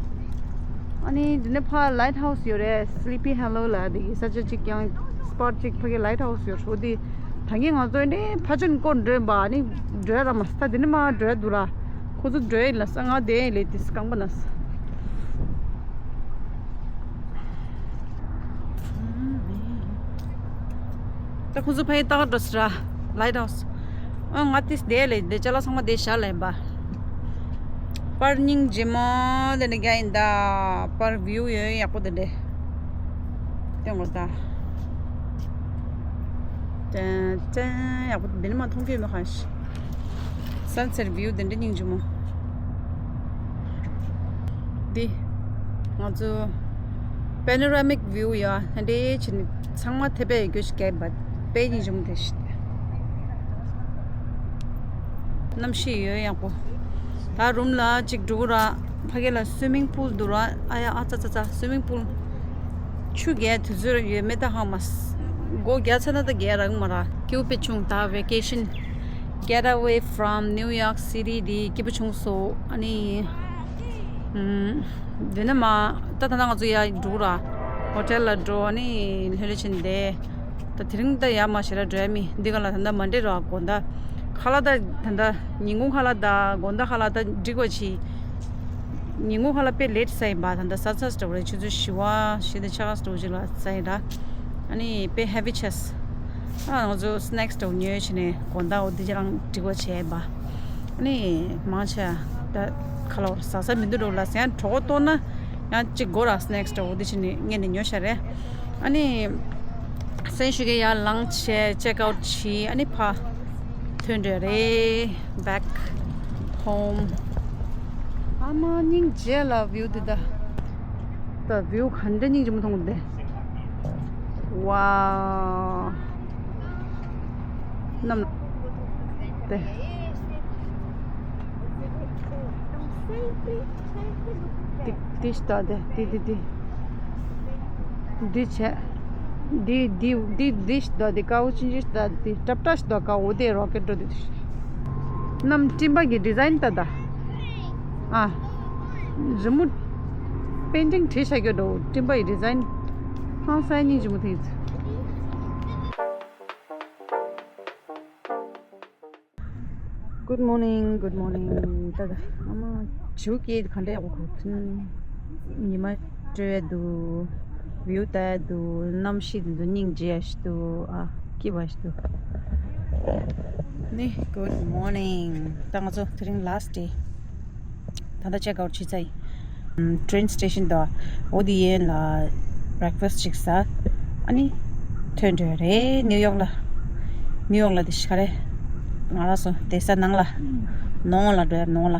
ཨ་ནི་འདི་ནས་ཕར་ལའིཊ་ཧའུ་སི་ཡོད་རེད། སི་ལི་པི་ཧ་ལོ་ལ་འདི་གི་ས་ཆ་གཅིག་ཀྱང་སི་པོཊ་གཅིག་ཕ་གི་ལའིཊ་ཧའུ་སི་ཡོད་རེད། འོ་འདི་ད་གིན་ང་ཚོ་འདི་ཕ་ཆེན་སྐོར་འགྲོ་ཡིན་པ། ཨ་ནི་འགྲོ་ཡ་ར་མ་ས་འདི་ནས་མར་འགྲོ་ཡ་འདུག་ར། ཁོ་ཚོ་འགྲོ་ཡིན་ལ་ས་ང་དེ་ལས་དེ་རྐང་པ་ན་ས། ད་ཁོ་ཚོ་ཕ་གི་ལྟ་ག་འགྲོ་ས་ར། ལའིཊ་ཧའུ་སི། ཨ་ང་དེ་དེ་ལས་དེ་ཅ་ལག་ཚང་མ་དེ་བཞག་ལ་ཡིན་པ། པར་སྙིང་རྗེ་མོ་དེ་འདྲ་རྒྱག་ཡིན་ད། པར་བིའུ་ཡོད་ཡག་པོ་དེ་འདྲ། དེ་ངོ་ད། ཅན་ཅན་ཡག་པོ་འདི་ནས་མར་མཐོང་གི་ཡོད་མེད་ཧ་ཤི། སན་སེཊ་བིའུ་དེ་འདྲ་སྙིང་རྗེ་མོ། འདི། ང་ཚོ་པེ་ནོ་ར་མིག་བིའུ་ཡ་ཧན་དེ་ཕྱིན་ཚང་མ་ཐེ་པེ་ཡོད་རྒྱུ་ཞིག་གས་པ་དཔེ་སྙིང་རྗེ་མོ་དེ་ཞིག་གནམ་གཤིས་ཡོད་ཡག་པོ། ད་རུམ་ལ་གཅིག་འགྲོ་གི་ར། ཕ་གི་ལ་སུའི་མིང་པུལ་འདུག་ར། ཨ་ཡ་ཨ་ཙ་ཙ་ཙ་སུའི་མིང་པུལ། ཆུ་རྒྱག་དུས་ཚོད་ཡོད་མེད་ད་ཧ་མ་སི། སྒོ་རྒྱག་ཚར་ན་ད་རྒྱག་རག་མ་ར། སྐྱིད་པོ་དཔེ་བྱུང་ད། Vacation get away from New York City འདི་སྐྱིད་པོ་བྱུང་སོང་། ཨ་ནི། ཨུམ། འདི་ནས་མར་ད་ད་ལྟ་ང་ཚོ་ཡར་འགྲོ་ར། ཧོ་ཊེལ་ལ་འགྲོ། ཨ་ནི་ལྷོད་ལྷོད་བྱས་བསྡད། ད་དེ་རིང་ད་ཡར་མར་ཞེ་དྲག་འགྲོ་ཡ་མེད། འདི་ག་ལ་ད་ལྟ་མ་འདྲེ་ར་དགོང་དག་ཁ་ལག་ད་ད་ལྟ་ཉིན་གུང་ཁ་ལག་ད་དགོང་དག་ཁ་ལག་ད་འགྲིག་པ་བྱས། ཉིན་གུང་ཁ་ལག་དཔེ་ལེ་ཊི་ཟ་ཡིན་པ། ད་ལྟ་ཟ་ཚར་འདྲ་བོ་རེད། ཆུ་ཚོད་བཞི་པ་བཞི་དང་ཕྱེད་ཀ་འདྲ་བོ་ཅིག་ལ་ཟ་ཡིན་ད། ཨ་ནི་དཔེ་ཧེ་བི་ཆགས། ཨ་ང་ཚོ་སི་ནེག་སི་འདྲ་བོ་ཉོས་བྱས་ནས་དགོང་དག་འོ་འདི་ཅི་རང་འགྲིག་པ་བྱས་ཡིན་པ། ཨ་ནི་མང་ཆེ་ད་ཁ་ལག་ཟ་ས་མི་འདུག་འགྲོ་ལ་ཟེར། ཡང་གྲོགས་པོ་བཏོན་ན་ཡང་གཅིག་དགོས་ར། སི་ནེག་སི་འདྲ་བོ་འདི་བྱས་ནས་ངས་ནས་ཉོས་ཤག་རེད། ཨ་ནི། སེན་ཞུ་གི་ཡར་ལངས་བྱས་ཅེག་ཨའུཊ་བྱས། ཨ་ནི་ཕར། ཐོན་འདྲ་རེད། Back home. ཨ་མ་སྙིང་རྗེ་ལ་view འདི་ད། ད་view ག་འདྲ་སྙིང་རྗེ་མོ་མཐོང་གི་འདུག Wow. གནམ། དེ། དེ་དེ་ཞིག་ད་དེ་དེ་དེ་དེ། འདི་བྱས། འདི་འདི་འདི་འདི་ཞིག་ད་དེ་དཀར་པོ་ཅི་ཅི་ཞིག་ད་དེ་ཏྲབ་ཏྲ་ཞིག་ད་དཀར་པོ་དེ་རོ་ཀེ་ཊི་འགྲོ་དེ་དེ་ཞིག་གནམ་སྤྲིན་པ་གི་ཌི་ཛའིན་ད་ད། ཨ། རི་མོ། པེན་ཊིང་བྲིས་བཞག་རྒྱུ་འགྲོ་སྤྲིན་པ་ཡི་ཌི་ཛའིན། ཧང་སང་སྙིང་རྗེ་མོ་དེ་ཡིན། Good morning, good morning. ད་ད་ཨ་མ་བྱིའུ་སྐད་ག་འདྲ་ཡག་པོ་གོ་ཐུན། ཉི་མ་སྤྲོ་ཡ་འདུག view ལྟ་ཡ་འདུག་གནམ་གཤིས་འདི་ཚོ་སྙིང་རྗེ་ཡ་ཞིག་འདུག་ཨ་སྐྱིད་པ་ཞིག་འདུག་ནི། Good morning. ད་ང་ཚོ་དེ་རིང་last day. ད་ལྟ་check out བྱེད་ཚར་ཡིན། ཨམ། train station དུ་འོ་དེ་ཡན་ལ་breakfast ཅིག་ཟ། ཨ་ནི་ཐོན་འགྲོ་ཡ་རེད་ནིའུ་ཡོག་ལ། ནིའུ་ཡོག་ལ་དེ་ཤི་ག་རེད། ང་རང་ཚོ་བསྡད་ས་ནང་ལ། ནང་ལ་འགྲོ་ཡ་ནང་ལ།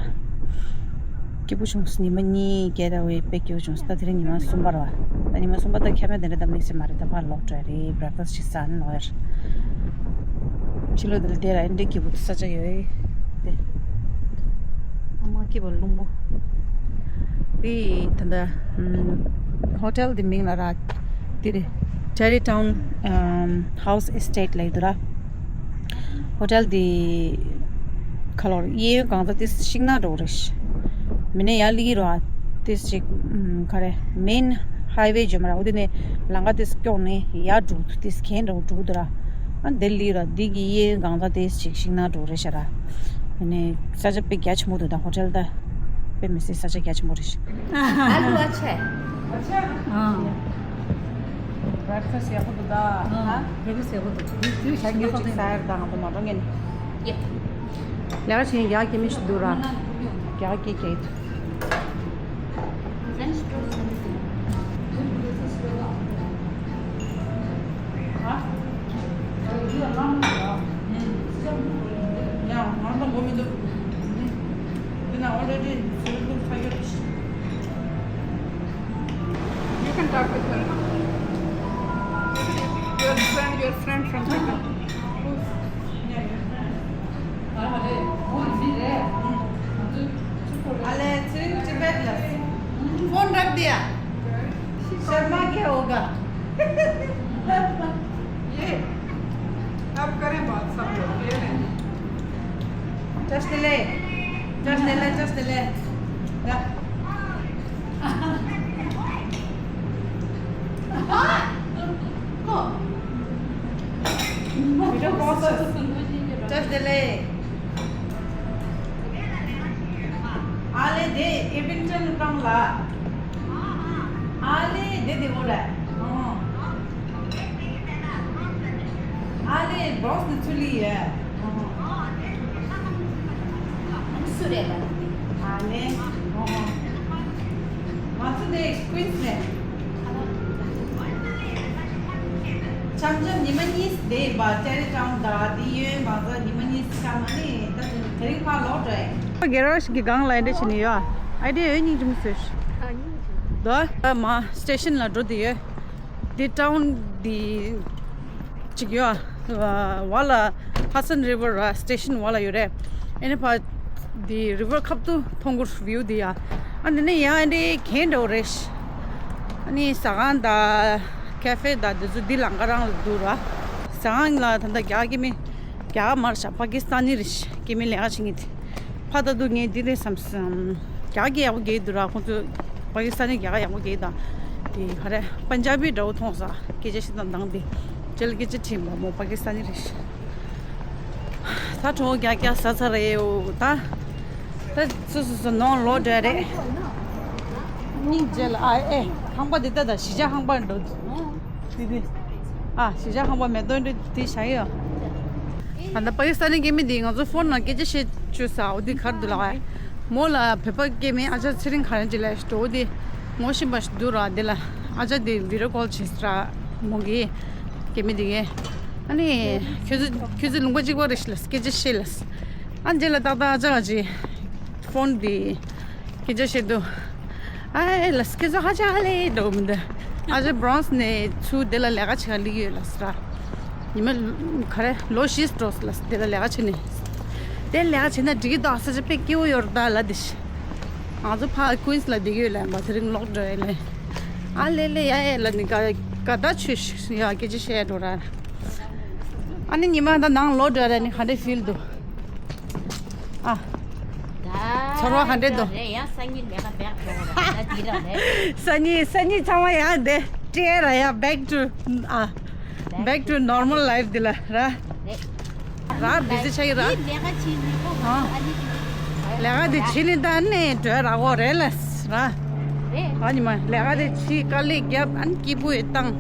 སྐྱིད་པོ་བྱུང་སོང་། ཉི་མ་གཉིས་བསྡད་ཡ་དཔེ་སྐྱིད་པོ་བྱུང་སོང་། ད་དེ་རིང་ཉི་མ་གསུམ་པ་རེད་བ། ད་ཉི་མ་གསུམ་པ་ད་ཁྱབ་ཡ་དེ་འདྲ་ད་དམིགས་བསལ་མ་རེད། ད་ཕར་ལོག་འགྲོ་ཡ་རེད། breakfast ཅིག་ཟ་ནི་ལོག་ཡ་རེད། ཕྱི་ལོགས་དེ་ལ་བསྡད་ཡ་ཨེ་འདྲ་སྐྱིད་པོ་ས་ཆ་ཡོད་དེ། ཨ་མ་སྐྱིད་པ་རླུང་བུ། དེ་ད་ལྟ་ཨམ། ཧོ་ཊེལ་དེ་མིང་ལ་ར། དེ་རེད། Tarrytown ཨམ། House Estate ལབ་ཡོད་ར། ཧོ་ཊེལ་དེ་ཁ་ལོར་གཡས་གཡོན་གང་ས་དེ་ཤིང་ནགས་འདྲ་པོ་རེད། མི་ནས་ཡར་སླེབས་ཀྱི་ར། དེ་ཅིག་ཨམ། ག་རེ། main highway བརྗོད་མ་ར། འོ་དེ་ནས་ལམ་ཁ་དེ་སྐྱོང་ནས་ཡར་འགྲོ་གི་འདུག་དེ་གན་འདྲ་པོ་འགྲོ་གི་འདུག་ར། ཨ་དེ་སླེབས་ར། འདི་གི་གཡས་གང་ས་དེ་ཅིག་ཤིང་ནགས་འདྲ་པོ་རེད་ཤག་ར། ཡིན་ནའི་ས་ཆ་དཔེ་རྒྱ་ཆེན་པོ་འདུག་ད་ཧོ་ཊེལ་ད། དཔེ་མི་སྲིད་ས་ཆ་རྒྱ་ཆེན་པོ་རེད་ཤག་ཨ་ལུ་ཨ་ཆེ། ཨ། breakfast ཡག་པོ་འདུག་ད། ཨ། breakfast ཡག་པོ་འདུག་དུས་དུས་ཞག་ཉི་ཤུ་ཅིག་ཟ་ཡར་ད་ང་ཚོ་མ་འགྲོ་ངན། ལས་ཀ་བྱེད་མཁན་རྒྱ་སྐྱེད་མི་ཞིག་འདུག་ར། རྒྱ་སྐྱེད་སྐྱེད། You can talk with her. Your friend, your friend from Tibet. Who's, yeah, your friend. अरे, Tibet ला। फोन रख दिया। शर्मा क्या होगा? ये, अब करें बात सब लोग, ये नहीं। Just delay. Just delay, just delay. 야. Video process. Just delay. Ale de Abington rang la. Ale de de ora. Ale boss ni chuli ya. Sure la. Ale. Masu de Queensland. འཆམ་འཆམ་ཉི་མ་གཉིས་བསྡད་པ་ཅ་རི་ཊའུན་ད་དེ་ཡོད་མ་ཟ་ཉི་མ་གཉིས་འཆམ་མ་ནི་ད་དེ་རིང་ཕར་ལོག་འགྲོ་ཡ། གེ་ར་ཞི་གི་སྒང་ལ་འདྲ་བྱེད་ནི་ཡོད། ཨའི་ཌི་ཡ་ཡོད་སྙིང་རྗེ་མོ་བཟོས་ཤག་ཨ་སྙིང་རྗེ། དོ་མ་སི་ཊེ་ཤན་ལ་འགྲོ་དེ་ཡོད། དེ་ཊའུན་དེ་ཅིག་ཡོད། བ་ལ་ཧ་སན་རི་ཝར་ར་སི་ཊེ་ཤན་བ་ལ་ཡོད་རེད། ཨ་ནི་ཕ་དེ་རི་ཝར་ཁབ་ཏུ་མཐོང་གི་རེད་བིའུ་དེ་ཡ། ཨ་ནི་ནི་ཡ་ཨ་ནི་གན་འདྲ་བོ་རེད། ཨ་ནི་ཟ་ཁང་དང་ཁེ་ཧྥེ་དང་དེ་ཚོ་འདི་ལམ་ཁ་རང་ལ་འདུག་ར། ཟ་ཁང་ལ་ད་ལྟ་རྒྱ་སྐད་མི་རྒྱ་མ་རེད་ཤག་པ་ཀི་སི་ཐན་ནི་རེད་ཤག་སྐད་མི་ལས་ཀ་བྱེད་མཁན་དེ། ཕ་ད་དུང་ངས་འདི་རེད་བསམ་སོང་། རྒྱ་སྐད་ཡག་པོ་རྒྱག་གི་འདུག་ར། ཁོང་ཚོས་པ་ཀི་སི་ཐན་ནི་རྒྱ་སྐད་ཡག་པོ་རྒྱག་གི་འདུག་དེ་ག་རེ་པན་ཇ་བི་འདྲ་བོ་མཐོང་ས་སྐད་ཆ་བཤད་སྟངས་དང་དེ་ཅལ་སྐད་ཆ་དྲིས་མ་མོ་པ་ཀི་སི་ཐན་ནི་རེད་ཤག་ད་གྲོགས་རྒྱག་རྒྱག་ཟ་ཚར་རེད་འོ་ད། ད་སོ་སོ་སོ་ནང་ལོག་འགྲོ་ཡ་རེད། སྙིང་རྗེ་ལ་ཨ་ཨེ་ཁང་པ་འདི་ལྟ་ད་གཞིས་ཆགས་ཁང་པ་འགྲོ། དེ་དེ། ཨ་གཞིས་ཆགས་ཁང་པ་མེ་ཏོག་འདྲ་དེ་བཞག་ཡོད། ཨ་ད་པ་ཀི་སི་ཐན་ནི་སྐད་མི་འདི་ང་ཚོ་ཕོན་ནང་སྐད་ཆ་བཤད་བཅུག་ས་འོ་འདི་ག་རེ་འདུག་ལབ་ཨ། མོ་ལ་བོད་པ་སྐད་མི་ཨ་ཅག་ཚེ་རིང་ག་རེ་ཅིག་ལབ་ཤག་འོ་འདི་ངོ་ཤེས་པ་ཞིག་འདུག་ར། འདི་ལ་ཨ་ཅག་འདི་བི་ཌི་ཡོ་ཀོལ་བྱས་ར་མོ་གིས། སྐད་མི་འདི་གས། ཨ་ནི་ཁྱོད་ཚོ་ཁྱོད་ཚོ་ལུང་པ་གཅིག་པ་རེད་ཤག་ལ་སྐད་ཆ་བཤད་ལ། ཨ་རྗེས་ལ་ཏག་ཏག་ཨ་ཅག་ཅིག་ཕོན་དེ་སྐད་ཆ་བཤད་དུས། ཨ་ལ་སྐད་ཆ་ཧ་ཅང་ཨ་ལས་འགྲོ་མི་འདུག་ཨ་ཅག་བྷོ་རོང་སི་ནས་ཚུར་དེ་ལ་ལས་ཀ་བྱེད་ག་སླེབས་ཡོད་ལ་ཟེར། ཉི་མ་ག་རེ་ལོ་བཞི་འགྲོ་ལ་དེ་ལ་ལས་ཀ་བྱེད་ནས། དེ་ལས་ཀ་བྱེད་ན་འགྲིག་གི་འདུག་ས་ཆ་དཔེ་སྐྱིད་པོ་ཡོད་རེད་ད་ལ་དེ་ཤི། ང་ཚོ་ཕ་ཀུན་སི་ལ་བསྡད་ཀྱི་ཡོད་ལ་ཡང་བ་དེ་རིང་ལོག་འགྲོ་ཡ་ལ། ཨ་ལེ་ལེ་ཡ་ཡ་ལ་ནི་ག་ག་ད་ཆུ་ཤི་ཡ་སྐད་ཆ་བཤད་འགྲོ་ར། ཨ་ནི་ཉི་མ་ད་ནང་ལོག་འགྲོ་ར་ནི་ག་འདྲ་ཕིལ་འདུག་ཨ། ཚོར་བ་ག་འདྲ་འདུག་རེད་ཡང་སང་ཉིན་ལས་ཀ་བེག་འགྲོ་ར་ད་དེ་ར་རེད། སང་ཉིན་སང་ཉིན་ཚང་མ་ཡ་དེ་སྤྲད་ར་ཡ་back to ཨ། Back to normal life འདི་ལ་ར། ར་བི་ཟི་ཆགས་ཀྱི་ར། ཨ་ལས་ཀ་དེ་བྱེད་ནི་ད་ནས་བྲོས་ར་གོ་རེད་ལ་ར། ཨ་ཉི་མ་ལས་ཀ་དེ་བྱེད་དཀའ་ལས་རྒྱབ་ཨན་སྐྱིད་པོ་ཡོད་བཏང་།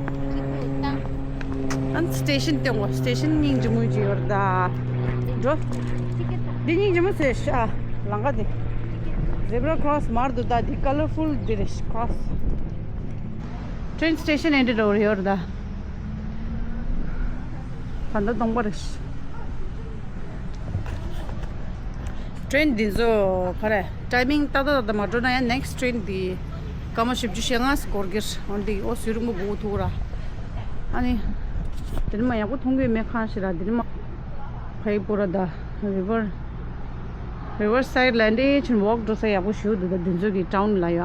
ཨན་སི་ཊེ་ཤན་སྟོན་གོ་སི་ཊེ་ཤན་སྙིང་རྗེ་མོ་ཅིག་ཡོད་ར་ད། འགྲོ། འདི་སྙིང་རྗེ་མོ་ཟེར་ཤ་ལང་ཀ་དེ། zebra cross མར་འདུག་ད་འདི་colorful འདི་རེད་cross། train station ཨེ་འདྲ་འགྲོ་རེ་ཡོད་རེད་ད། ད་ལྟ་སྟོང་པ་རེད། train འདི་ཚོ་ག་རེ་timing ཏག་ཏག་ཏག་ཏག་མ་འགྲོ་ན་ཡང་next train འདི་སྐར་མ་བཞི་བཅུ་ཞེ་ལྔ་ཙམ་འགོར་གྱི་རེད། འོན་ཏེ་ཨོ་ཟུར་མོ་སྒུག་ཐུག་ར། ཨ་ནི་དེ་ནི་མ་ཡག་པོ་མཐོང་གི་མེད་ཁང་ཞིག་ར་དེ་ནི་མ། ཕའི་པོ་ར་ད་river river side ལ་འདྲེ་ཆུན་walk འགྲོ་ས་ཡག་པོ་ཞུ་འདུག་ད་དེ་ཚོ་གི་town ལ་ཡ།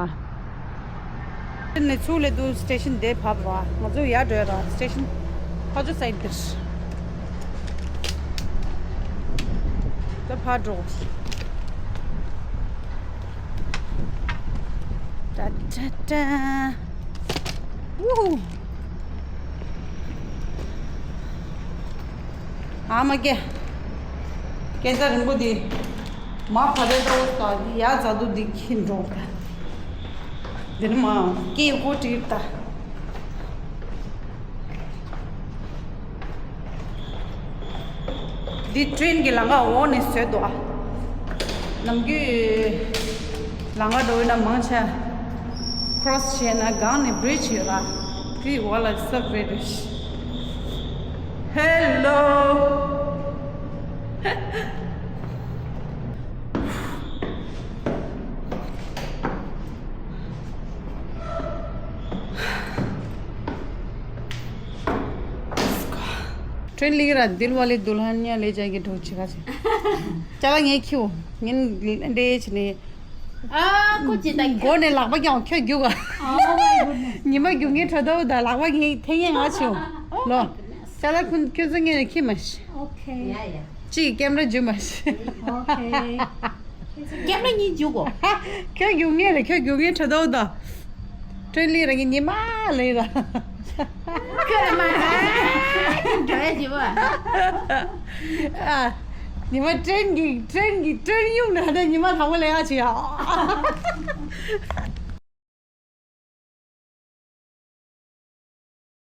ནས་ཚུར་ལས་དུ་station དེ་བབས་པ་ང་ཚོ་ཡར་འགྲོ་ཡ་ར་station ཕར་ཚུར་side དེར་ད་ཕར་འགྲོ། ཏ་ཏ་ཏ། ཝུ། ཨ་མ་ཀེ། སྐས་འཛེག་རིང་པོ་འདི། མ་ཕ་རེ་ཏོ་ཏ་འདི་ཡ་ཛ་དུ་འདི་ཁྱིན་འགྲོ་ཏ། འདི་ནི་མ་སྐད་ཀོ་ཏི་ཏ། འདི་train གི་ལམ་ཁ་འོག་ནས་བཟོས་འདུག་ཨ། ནམ་རྒྱུན་ལམ་ཁ་འགྲོ་ཡོད་ན་མང་ཆེ་cross བྱས་ན་སྒང་ནས་bridge ཡོད་ལ། དེའི་འོག་ལ་སབ་རེད་རེད། Hello། ཁྲོན་ལི་ར་དིལ་བ་ལི་དུལ་ཧན་ཉ་ལེ་ཅག་གི་གྲོགས་ཆེ་ཁ་ཆེ། ཅ་ལ་ངས་ཁྱིའོ། ངན་འདྲེ་ཆེ་ནས། ཨ་ཁུ་ཅི་ད་མགོ་ནས་ལག་པ་ཀྱང་ཁྱོད་རྒྱུག་ག་ཉི་མ་རྒྱུག་ངས་ཁྲ་དོ་ད་ལག་པ་ངས་ཐེ་ངས་ང་ཆེའོ། ལོ། ཅ་ལ་ཁུ་ཁྱོད་ཚོ་ངས་ནས་ཁྱི་མ་ཤི། ཨོ་ཁེ། ཡ་ཡ། ཅིག་ཀེམ་ར་འཇུ་མ་ཤི། ཨོ་ཁེ། སྐྱབས་གནས་གཉིས་འཇུག་གོ། ཁྱོད་རྒྱུག་ངེས་རེད་ཁྱོད་རྒྱུག་ངེས་ཁྲ་དོ་ད། ཁྲོན་ལི་ར་གི་ཉི་མ་ལི་ར། ཁྱོད་ར་མ་ར། འགྲོ་ཡ་བྱེད་པ། ཨ། ཉི་མ་ཁྲོན་གི་ཁྲོན་གི་ཁྲོན་ཡུམ་ན་ད་ཉི་མ་དང་པོ་ལས་ཀ་བྱེད་ཡ།